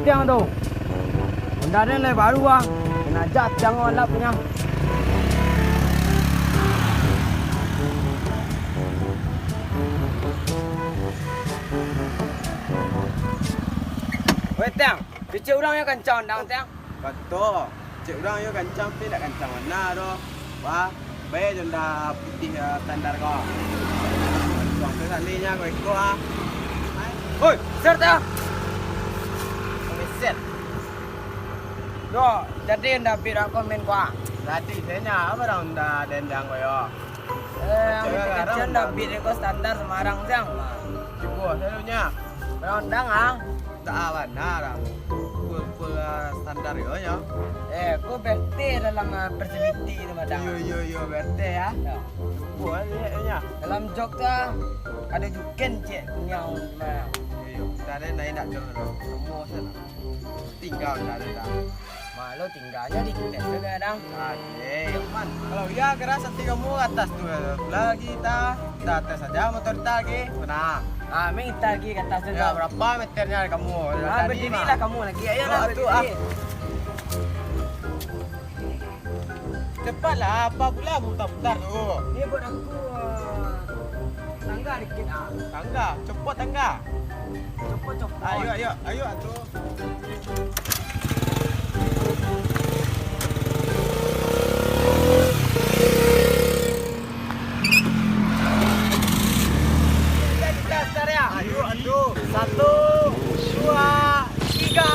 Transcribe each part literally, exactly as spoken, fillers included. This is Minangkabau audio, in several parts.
Tiang tu. Bunda den lai baru ah. Kena aja tiang alap punya. Weh, Tiang, kecek urang yo kancang ondang, Tiang. Kato, kecek urang yo kancang, tapi ndak kancang bana doh. Wah, bae jo onda putih, eh, standar ko. Tuang tu salihnyo ko iko ah. Hoi, sir, Tiang. Meset. Yo, jadi onda bit ko men ko ah. Jadi, den nyo, apo dang onda dendang ko yo? Eh, ang kecek onda bit ko standar Semarang, Tiang. Cubo, selalunya. Ondang ah. Tak bana, ah. Full, full, ah, standar yo, yo. Eh, ko berarti dalam, ah, persepi tu, Madang. Iyo, iyo, iyo, berarti, ah. Yo. Cubo, ah, liek, yo. Dalam jok tu, ah, ado juken, cek, kunyau, nah. Iyo, iyo. Tadi naik nak jok tu. Semua sana. Tingga, ndak ado, dah. Malu tingganyo di kitek tu, Dang. Aje, man. Kalau iyo keras ati kamu atas tu, lagi ta, ta tes saja motor ta lagi. Nah. Ah, ming ta lagi ka atas tu, Dang. Berapa meternyo kamu? Ah, tadi berdirilah mah. Kamu lagi. Ayolah, ah, tu, ah, berdiri. Cepatlah, apa pula putar-putar tu? Ni buat aku, ah, tangga dikit, ah. Tangga, copot tangga. Copot, copot. Ayo, ayo, ayo, atuh. Ayo, atuh. Satu, dua, tiga.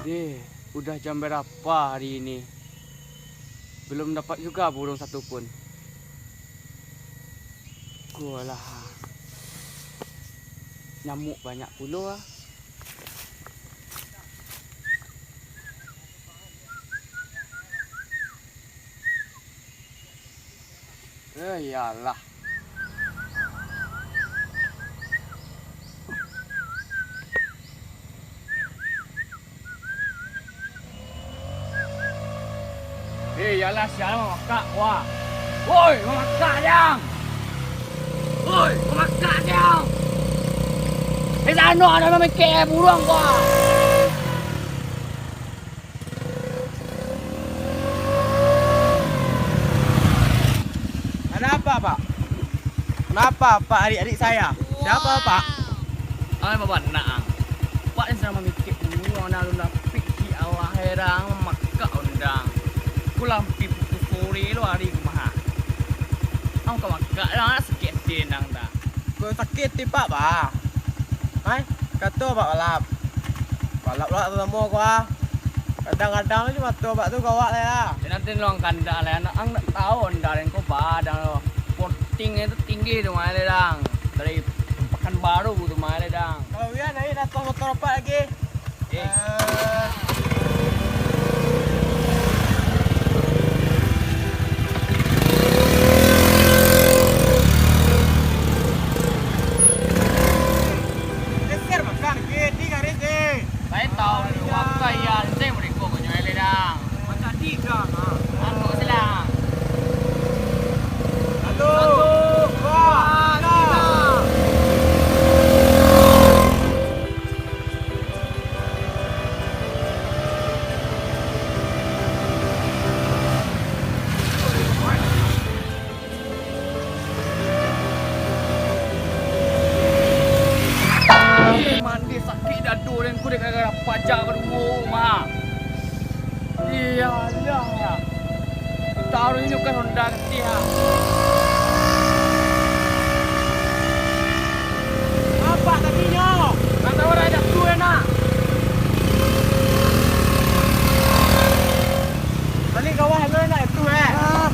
Deh, udah jam berapa hari ini? Belum dapat juga burung satu pun. Kualah. Nyamuk banyak pulo ah. Eh, iyalah. Eh, iyalah, sialan mamakak, wah. Woi, mamakak, Jang! Woi, mamakak, Jang! Eh, sano ado mamikek buruang, wah! Ada apa, Pak? Kenapa, Pak, adik-adik saya? Siapa, Pak? Ai, Bapak, nak, ang. Pak ni sadang mamikek dulu, ang, alun dapik di Allah, herang, mamakak ondang. Ku lampi pukul sore lo hari ku mah. Ang ka makak lah, sakik ati nang dah. Kok sakik ati, Pak, bah? Hai, kato Pak balap. Balap lah samo ko ah. Kadang-kadang tu mato Pak tu gawak lah ya. Nanti lo ang kandak lah, anak ang nak tahu ndak den ko badang lo. Porting itu tinggi tu mah le dang. Dari Pekanbaru tu mah le dang. Kalau iya naik atas motor Pak lagi. Eh. Geser makan, gini garis deh. Saya tahu ni waktu iya, saya mereka punya ele dah. Macam tiga, ha. Anu silang. Satu, dua, tiga. Mandi sakik dado den ko dek gara-gara paja baduo mah. Iyalah. Taruh inyo ka ronda gatih ah. Apa tadinyo? Nggak tahu lah, dah tu enak. Balik kawah lo enak itu eh. Ah.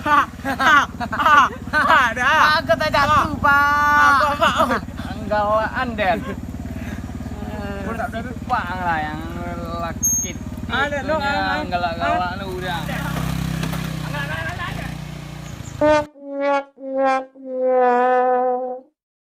Ha, ha, ha, ha, dah. Aku tak jatuh, Pak. Aku apa? Anggawaan, Den. Pun tak ada pang lah yang laki Ah, lihat tu, ah, ah. Galak-galak tu udah.